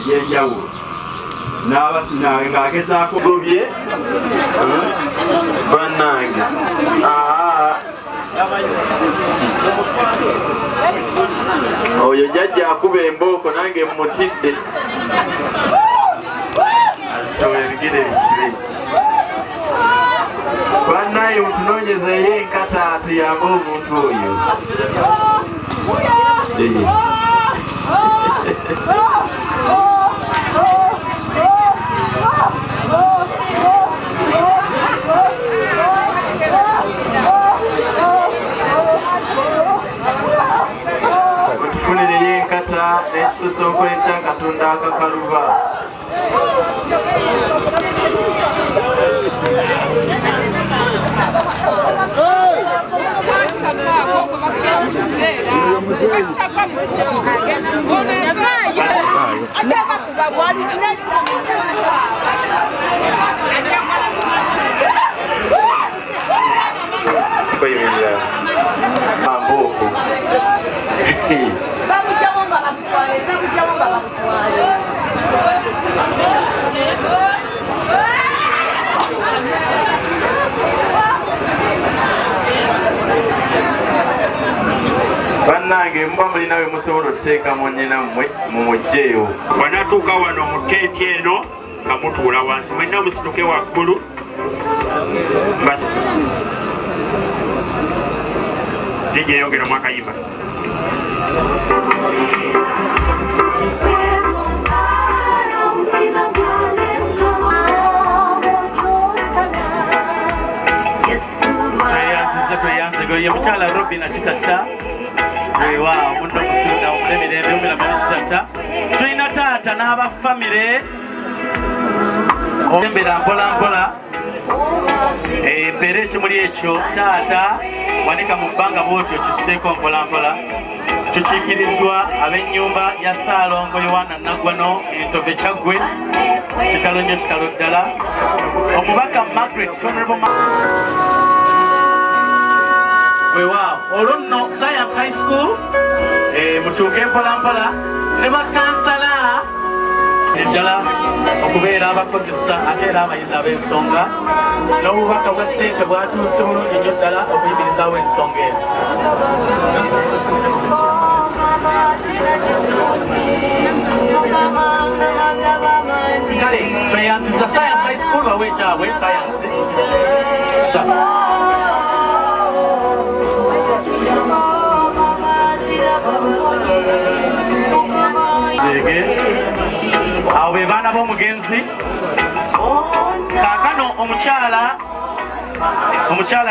egy'enjawulo ng'agezaako gobye bannange. Oyo jjajja akuba embooko nange mmutidde. Azitowa ebigere bisibe. Bannaye mutunoonyezeeyo enkata tuyambe omuntu oyo. Mutufunireyo enkata n'ekisosonko ekya Katonda akakaluba. Kweyimirira ambooko. Bannange muba mulina we musobola okuteeka mu nnyina mmwe mumugyeyo. Bw'anaatuuka wano mu tenti eno nga mutuula wansi mwenna musituke waggulu. DJ yongera mu akayimba. Tweyanziza tweyanzege ye mukyala Robina Kitatta. Weewaawo omuntu omusunda omulemirembe omulamani Kitatta. Tulina taata n'abafamire embera mpola mpola. Empeera ekimuli ekyo taata wanika mu bbanga bw'otyo kisseeko mpola mpola. Tukiikiriddwa ab'ennyumba ya Ssaalongo Yowaana Naggwano Entove Kyaggwe. Kitalo nnyo kitalo ddala. Omubaka Margaret Honorable weewaawo olwo nno Science High School mutuuke mpola mpola ne bakansala eddala okubeera abakozesa ate era abayizi ab'ensonga n'obubaka bwa ssente bwatuuse bulungi nnyo ddala okuyimirizaawo ensonga eno. Kale tweyanziza Science High School bawe ekyabwe Science. Awo be baana b'omugenzi. Kaakano omukyala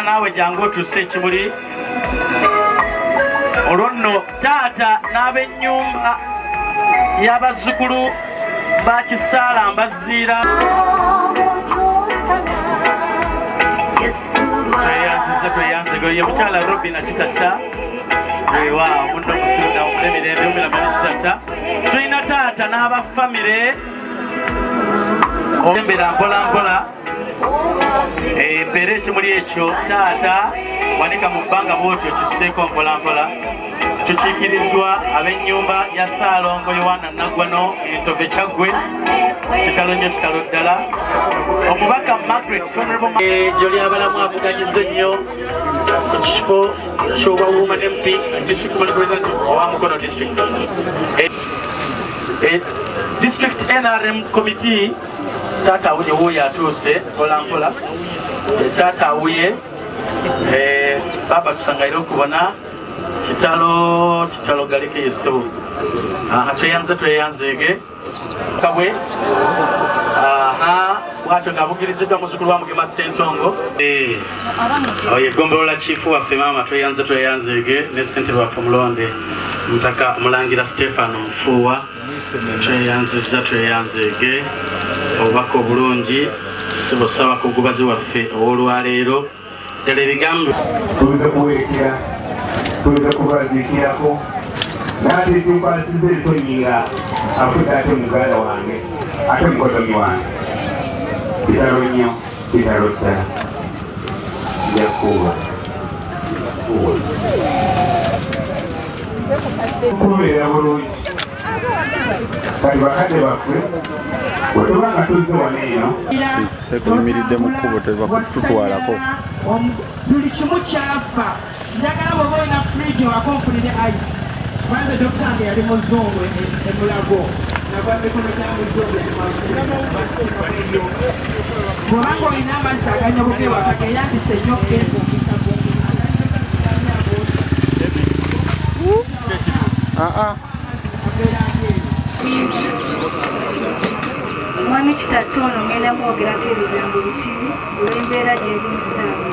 naawe jangu otuuse ekimuli. Olwo nno taata n'ab'ennyumba y'abazzukulu ba Kisaala Mbaziira. Tweyanziza tweyanzege ye mukyala Robina Kitatta. Weewaawo omuntu omusunda omulemirembe omulamani Kitatta. Tulina taata n'abafamire embera mpola mpola. Empeera ekimuli ekyo taata wanika mu bbanga bw'otyo kisseeko mpola mpola. Tukiikiriddwa ab'ennyumba ya Ssaalongo Yowaana Naggwano Entove Kyaggwe. Kitalo nnyo kitalo ddala. Omubaka Margaret Honorable egyo ly'abalamu avuganyizza ennyo ku kifo ky'obwa Woman MP District Representative owa Mukono District. District NRM Committee taata Awuye wuuyo atuuse mpola mpola. Taata Awuye baba tusangaire okubona kitalo kitalo galeke yesu. Aha tweyanze tweyanzeege kabwe. Aha bwatyo ng'abugiriziddwa muzzukulu wa Mugema Ssentongo. Oyo eggombolola chiifu waffe maama tweyanze tweyanzeege ne ssentebe waffe omulonde Mutaka Mulangira Stefano Nfuuwa. Tweyanzizza tweyanzeege obubaka obulungi sibusaba kugubazi waffe ow'olwaleero. Ddala ebigambo tulize kuwerekera, tulize kubaziikirako, naate ekinkwasiza ensonyi nga afudde ate muganda wange ate mukodomi wange. Kitalo nnyo, kitalo ddala. Nja kuba kubeera bulungi. Kati bakadde baffe bwe tuba nga tuzze wano eno Sekuyimiridde mu kkubo tebakututwalako. Buli kimu kyafa. Njagala bw'oba olina fridge ewaka onfunire ice. Kwanza dokita wange yali muzungu e Mulago. Nagwa mikono gya muzungu yali mu Bw'oba ng'olina amazzi aganyogoga ewaka geeyambise nnyo okugeefumbisa. Ah ah. Mwami Kitatta ono ngenda mwogerako ebigambo bikiri olw'embeera gye ndimusaawa.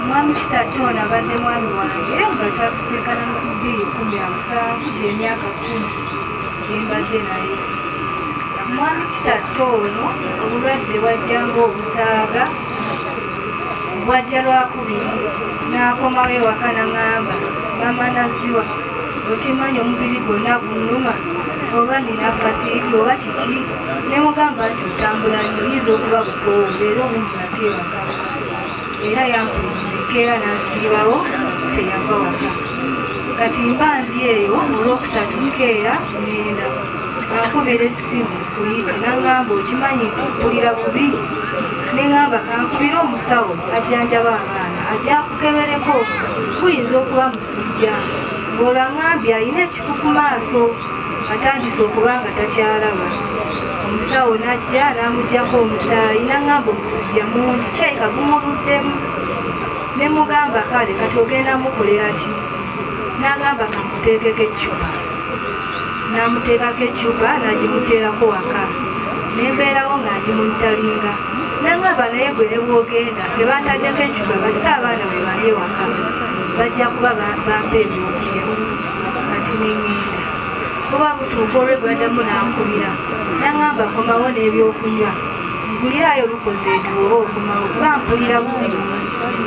Mwami Kitatta ono abadde mwami wange nga twasisinkana mu 2017, gy'emyaka 10 gyembadde naye. Mwami Kitatta ono obulwadde bwajja ng'obusaaga, bwajja Lwakubiri n'akomawo ewaka n'aŋŋamba, "Mama Naziwa, okimanyi omubiri gwonna gunnuma, oba nina fatigue oba kiki?" Ne mugamba nti, "Otambula nnyo, oyinza okuba bukoowu, era owummulako ewaka." Era yampuliriza era n'asiibawo, teyava waka. Kati mba ndi eyo, Olwokusatu nkeera ŋŋenda ankubira essimu kuyita n'aŋŋamba, "Okimanyi nti mpulira bubi?" Ne ŋŋamba, "Kankubire omusawo ajjanjaba abaana ajja akukebereko, guyinza okuba musujja." Ng'olwo aŋŋambye alina ekifu ku maaso, atandise okuba nga takyalaba. Omusawo n'ajja n'amuggyako omusaayi n'aŋŋamba omusujja mungi, kirabika gumuluddemu. Ne mugamba, "Kale, kati ogenda mukolera ki?" N'agamba, "Kamuteekeko eccupa." N'amuteekako eccupa n'agimuteerako waka, nembeerawo nga ngimonitoringa. N'aŋŋamba, "Naye gwe ne bw'ogenda tebantaddeko eccupa, kasita abaana bwe bali ewaka bajja kuba bampa ebyokulya." Kati neŋŋenda. Buba butuuka olwegwaddamu n'ankubira n'aŋŋamba, "Komawo n'ebyokunywa, ngulirayo Lucozade oba okomawo, kuba mpulira bubi."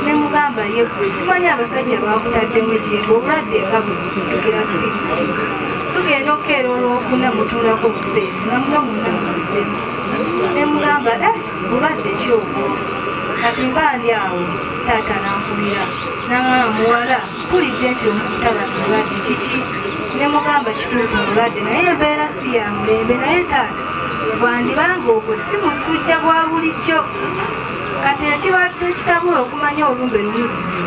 Ne mugamba, "Ye ggwe, simanyi abasajja bakutaddemu ejjembe, obulwadde nga bwe busitukira speed speed." Tugenda okukeera Olwokuna, mutuulako mu face nga muno munna muziddemu. Ne mugamba, "Eh, bulwadde ki obwo?" Kati mba ndi awo, taata n'ankubira n'aŋŋamba, "Muwala, mpulidde nti omutabani mulwadde, kiki?" Ne mugamba, "Kituufu mulwadde, naye embeera si ya mulembe. Naye taata, bwandibanga ogwo si musujja gwa bulijjo." Kati ekibadde kitabula okumanya olumbe lumuzibu,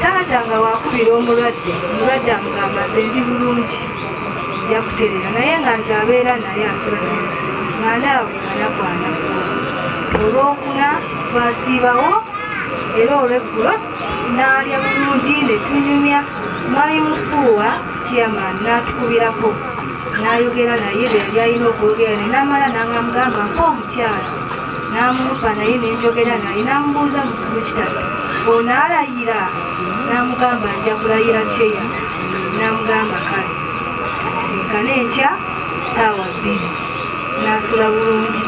taata nga wakubira omulwadde, omulwadde amugamba, "Nze ndi bulungi, nja kuterera," naye nga nze abeera naye asula naye nga ndaba buli kanaku anafuwa. Olwokuna twasiibawo, era olweggulo n'alya bulungi ne tunyumya. Mwami Mufuuwa chairman n'atukubirako n'ayogera naye bye yali alina okwogera, ne namala n'amugamba, "Mpa omukyala." N'amumpa naye nenjogera naye, n'amubuuza, "Mukulu Kitatta ono alayira?" N'amugamba, "Nja kulayira kyeya." N'amugamba, "Kale, sisinkane enkya ssaawa 2." N'asula bulungi.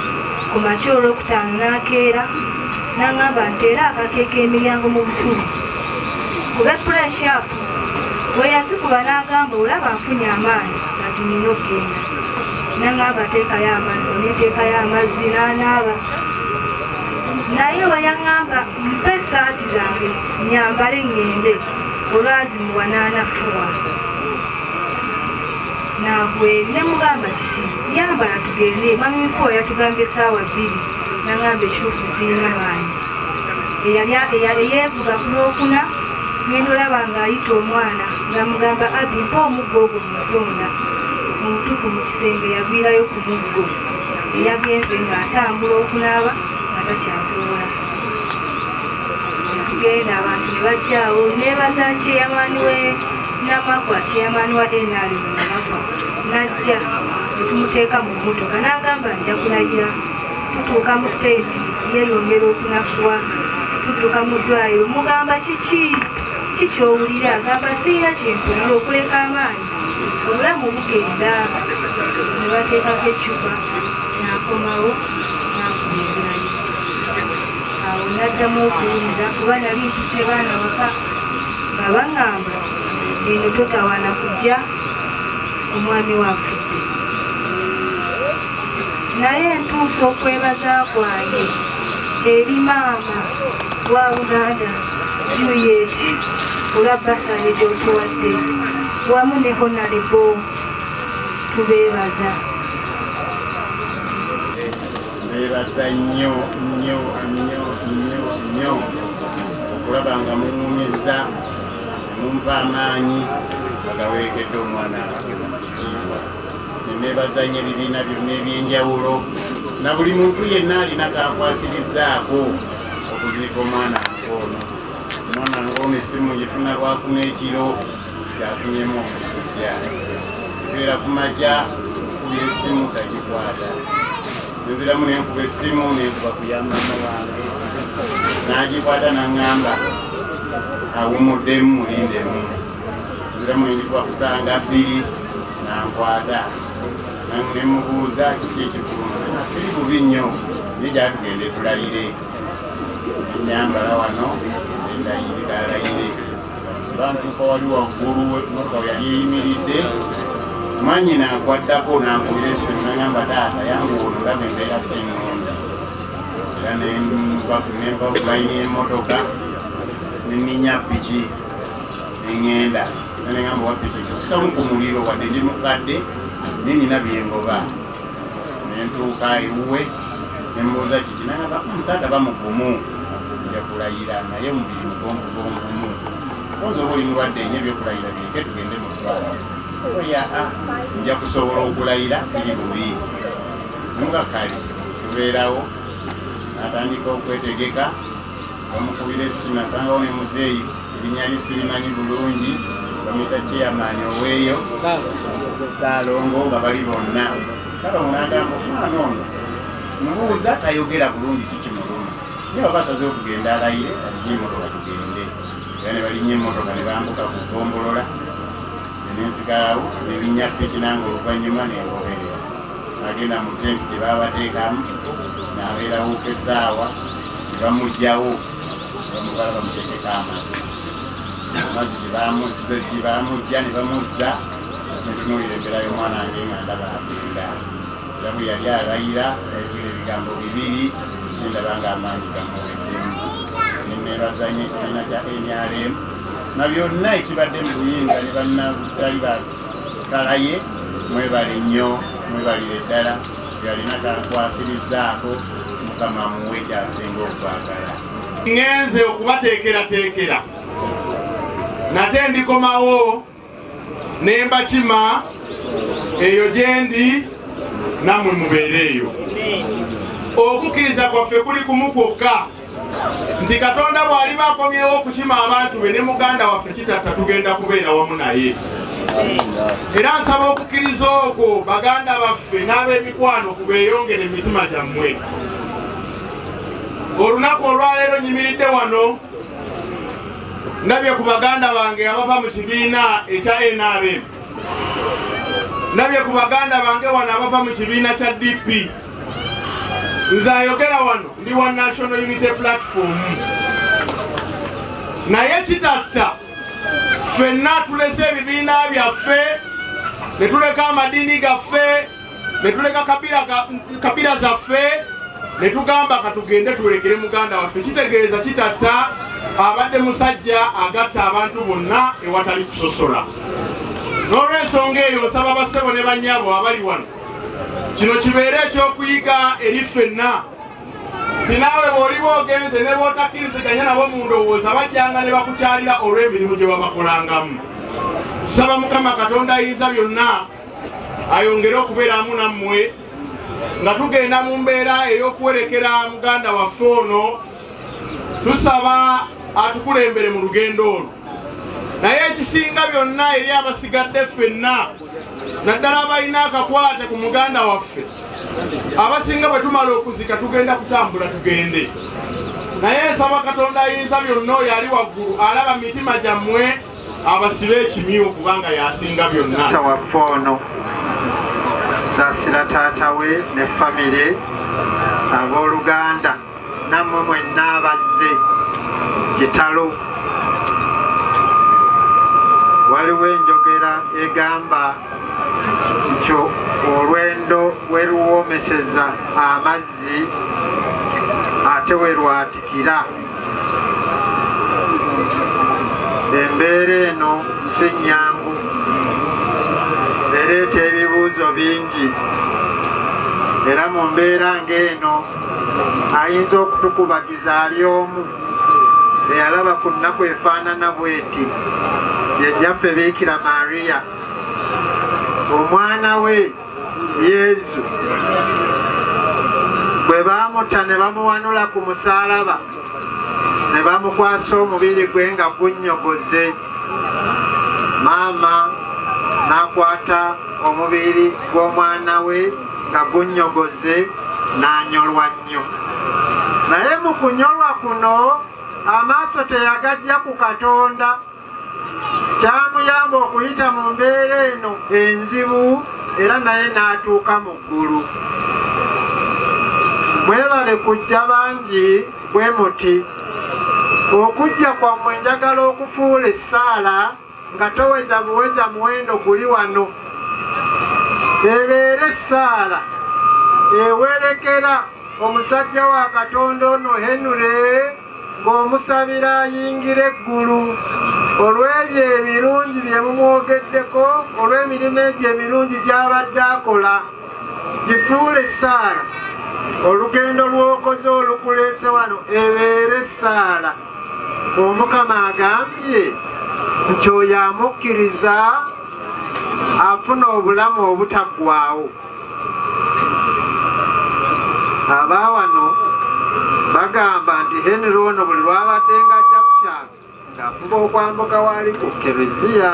Ku makya Olwokutaano n'akeera n'aŋŋamba nti era akakeeka emiryango mu busubi kube push-up. Bwe yazikuba n'agamba, "Olaba nfunye amaanyi, kati nina okugenda." N'aŋŋamba, "Teekayo amazzi." Neteekayo amazzi n'anaaba. Naye we yaŋŋamba, "Mpa essaati zange nyambale ŋŋende," olwazimuwa n'anafuwa nagwe. Ne mugamba, "Kiki? Yambala tugende, mwami Mufuuwa yatugambye essaawa 2." N'aŋŋamba, "Ekituufu sirina maanyi." Eyali yeevuga ku Lwokuna, ngenda olaba ng'ayita omwana ng'amugamba, "Abi, mpa omuggo ogwo mu nsonda." Mu butuufu mu kisenge yaviirayo ku muggo, eyagenze ng'atambula okunaaba nga takyasobola. Tugenda, abantu ne bajjaawo. Nebaza chairman we Namakwa, chairman wa NRM Namakwa, najja ne tumuteeka mu mmotoka n'agamba, "Nja kulayira." Tutuuka mu tenti, yeeyongera okunafuwa. Tutuuka mu ddwaliro, mugamba, "Kiki kikyowulira?" Agamba, "Siina kyempulira okuleka amaanyi, obulamu bugenda." Ne bateekako eccupa n'akomawo n'akugenderayo. Awo naddamu okuwuliza, kuba nali ntutte baana waka nga baŋŋamba, "Eno totawaana kujja, omwami waafudde." Naye ntuusa okwebaza kwange eri maama wa Buganda Juliet olwa bursary gy'otuwadde wamu ne Honorable. Tubeebaza. Mbeebaza nnyo nnyo nnyo nnyo nnyo okulaba nga muŋŋumizza mumpa amaanyi agawerekedde omwana kitiibwa. Neneebaza nnyo ebibiina byonna ebyenjawulo na buli muntu yenna alina kankwasirizaako okuziika omwana ng'ono. Omwana ng'ono essimu ngifuna lwakuna ekiro gyafunyemu omusujja, ebeera ku makya okuba essimu tagikwata. Nziramu nenkuba essimu nenkuba ku ya maama wange n'agikwata n'aŋŋamba awumuddemu mulindemu. Nziramu nengikuba kusanga 2 nankwata nemubuuza kiki ekikuluma, siri bubi nnyo naye gyatugende tulayire. Enyambala wano endayirealayire bantuuka wali waggulu emotoka yali eyimiridde, mwanyina akwaddako nankubira essimu nagamba taata yanguwa olaba embeera si nnungi. Era nenva ku layini y'emmotoka neninya piki neŋŋenda nengamba wa piki kusikamu ku muliro wadde ndi mukadde naye nina byengoba. Nentuuka ewuwe nembuuza kiki nagamba taata bamugumu nja kulayira naye omubiri mugonvugonvumu oza oba oli mulwadde nnyo ebyokulayira bireke tugende mu ddwaliro. Oya nja kusobola okulayira siri bubi. Nga kale tubeerawo atandika okwetegeka bamukubira essimu nasangawo ne muzeeyi erinnya lye sirimanyi bulungi bamuyita chairman oweeyo Ssaalongo nga bali bonna. Ssaalongo n'agamba omwana ono mubuuza tayogera bulungi kiki muluma naye baba asazeewo okugenda alayire alinye emmotoka tugende. Era ne balinnya emmotoka ne bambuka ku ggombolola nensigalawo nebinya piki nange oluvannyuma nengoberera. Agenda mu tenti gye babateekamu n'abeerawo essaawa ne bamuggyawo bamubala bamuteekeko amazzi. Amazzi gye bamujja ne bamuzza netunuulira embeera y'omwana wange nga ndaba agenda. Era bwe yali alayira yayogera ebigambo 2 nendaba nga amaanyi gamuweddemu. Neneebaza nnyo ekibiina kya NRM na byonna ekibadde mu buyinza ne bannabutali bakalaye mwebale nnyo mwebalire ddala yalina kankwasirizaako Mukama amuwe gy'asinga okwagala. Ngenze okubateekerateekera nate ndikomawo ne mbakima eyo gye ndi nammwe mubeere eyo. Okukkiriza kwaffe kuli kumu kwokka nti Katonda bw'aliba akomyewo okukima abantu be ne muganda waffe Kitatta tugenda kubeera wamu naye. Era nsaba okukkiriza okwo baganda baffe n'ab'emikwano kubeeyongere emitima gyammwe. Olunaku olwaleero nyimiridde wano ndabye ku baganda bange abava mu kibiina ekya NRM, ndabye ku baganda bange wano abava mu kibiina kya DP. Nze ayogera wano ndi wa National Unity Platform, naye Kitatta ffenna tulese ebibiina byaffe ne tuleka amadiini gaffe ne tuleka kabira zaffe ne tugamba katugende tuwerekere muganda waffe. Kitegeeza Kitatta abadde musajja agatta abantu bonna ewatali kusosola. N'olw'ensonga eyo nsaba bassebo ne bannyabo abali wano kino kibeere ekyokuyiga eri ffenna nti naawe bw'oliba ogenze ne bw'otakkiriziganya nabo mu ndowooza bajjanga ne bakukyalira olw'emirimu gye babakolangamu. Nsaba Mukama Katonda ayinza byonna ayongere okubeeramu nammwe nga tugenda mu mbeera ey'okuwerekera muganda waffe ono. Tusaba atukulembere mu lugendo olwo, naye ekisinga byonna eri abasigadde ffenna naddala abalina akakwate ku muganda waffe, abasinga bwe tumala okuzika tugenda kutambula tugende, naye nsaba Katonda ayinza byonna oyo ali waggulu alaba mitima gyammwe abasibe ekimyu kubanga yasinga byonna. Waffe ono saasira taata we ne famire abooluganda nammwe mwenna abazze kitalo. Waliwo enjogera egamba nti olwendo we luwoomeseza amazzi ate we lwatikira. Embeera eno si nnyangu. Ereeta ebibuuzo bingi, era mu mbeera ng'eno ayinza okutukubagiza ali omu eyalaba ku nnaku efaanana bweti, ye Nnyaffe Biikira Maria, omwana we Yezu bwe baamuta ne bamuwanula ku musaalaba ne bamukwasa omubiri gwe nga gunnyogoze. Maama n'akwata omubiri gw'omwana we nga gunnyogoze n'anyolwa nnyo. Naye mu kunyolwa kuno amaaso teyagajja ku Katonda. Kyamuyamba okuyita mu mbeera eno enzibu era naye n'atuuka mu ggulu. Mwebale kujja bangi bwe muti. Okujja kwammwe njagala okufuula essaala nga toweza buweza muwendo guli wano. Ebeere essaala ewerekera omusajja wa Katonda ono Henry ng'omusabira ayingire eggulu olw'ebyo ebirungi bye mumwogeddeko, olw'emirimu egyo emirungi gy'abadde akola. Zifuule essaala. Olugendo lw'okoze olukuleese wano ebeere essaala. Omukama agambye nti oyo amukkiriza afuna obulamu obutaggwaawo. Aba wano bagamba nti Henry ono buli lwabadde ng'ajja ku kyalo ng'afuba okwambuka waali ku kereziya,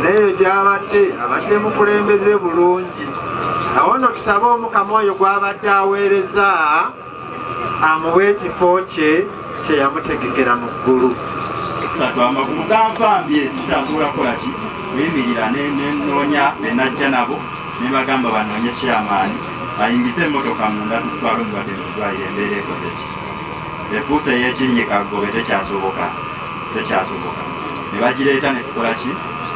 n'eyo gy'abadde abadde mukulembeze bulungi. Awo nno tusabe Omukama oyo gw'abadde aweereza amuwe ekifo kye kye yamutegekera mu ggulu. Amagulu ganfambye, sisasobola kukola ki kuyimirira, nenoonya benajja nabo nebagamba banoonye kyamaanyi ayingize emmotoka munda tutwale omulwadde mu ddwaliro. Embeera ekoze ki, efuuse ey'ekinnyika ggobe, tekyasoboka, tekyasoboka. Ne bagireeta ne tukola ki,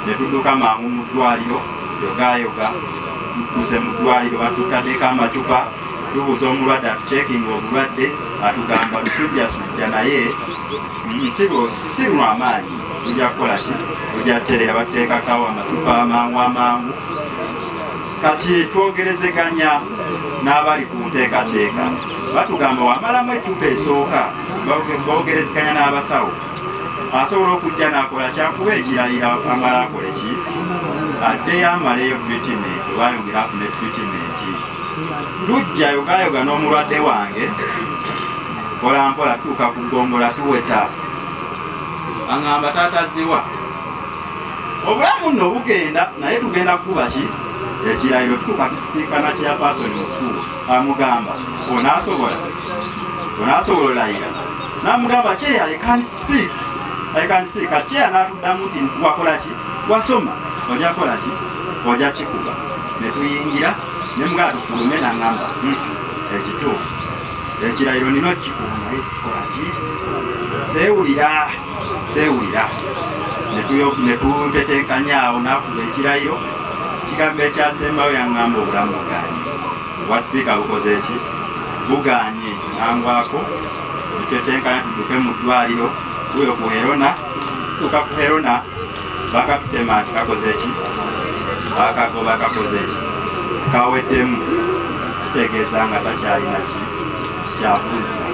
ne tudduka mangu mu ddwaliro yogayoga. Tutuuse mu ddwaliro, batutaddeko amacupa, tubuuza omulwadde atucekinga obulwadde, atugamba lusujjasujja, naye si lwamaanyi, tujja kukola ki, tujja kutereera. Batuteekakawo amacupa amangu amangu. Kati twogerezeganya n'abali ku nteekateeka, batugamba wamalamu eccupa esooka, bogerezeganya n'abasawo, asobola okujja n'akola kyakuba ekirayiro, amala akole ki, addeyo amaleyo treatment oba ayongere afune treatment. Tujja yogayoga n'omulwadde wange mpola mpola, tutuuka ku ggombola, tuweta, aŋŋamba, "Taata Ziwa, obulamu nno bugenda, naye tugenda kukuba ki ekirayiro." Tutuuka tusisinkana chairperson mukulu, amugamba, "Onaasobola, onaasobola olayira?" Namugamba, "Chair, I can speak, I can speak." Kati chair n'atuddamu nti, "Wakola ki, wasoma, ojja kukola ki, ojja kikuba." Ne tuyingira, nemugamba tufulume, naŋŋamba, "Ekituufu ekirayiro nina okikuba, naye sikola ki, seewulira, seewulira." Ne tutetenkanya awo, nakuba ekirayiro. Kigambo ekyasembayo yaŋŋamba, "Obulamu buganye, obwa sipiika bukoze eki, buganye." Nangwako netetenkanya tudduke mu ddwaliro kuyo ku Herona. Tutuuka ku Herona, bakatutema nti kakoze eki, akagoba kakoze eki, kaweddemu, kitegeeza nga takyalina ki kyakuzza.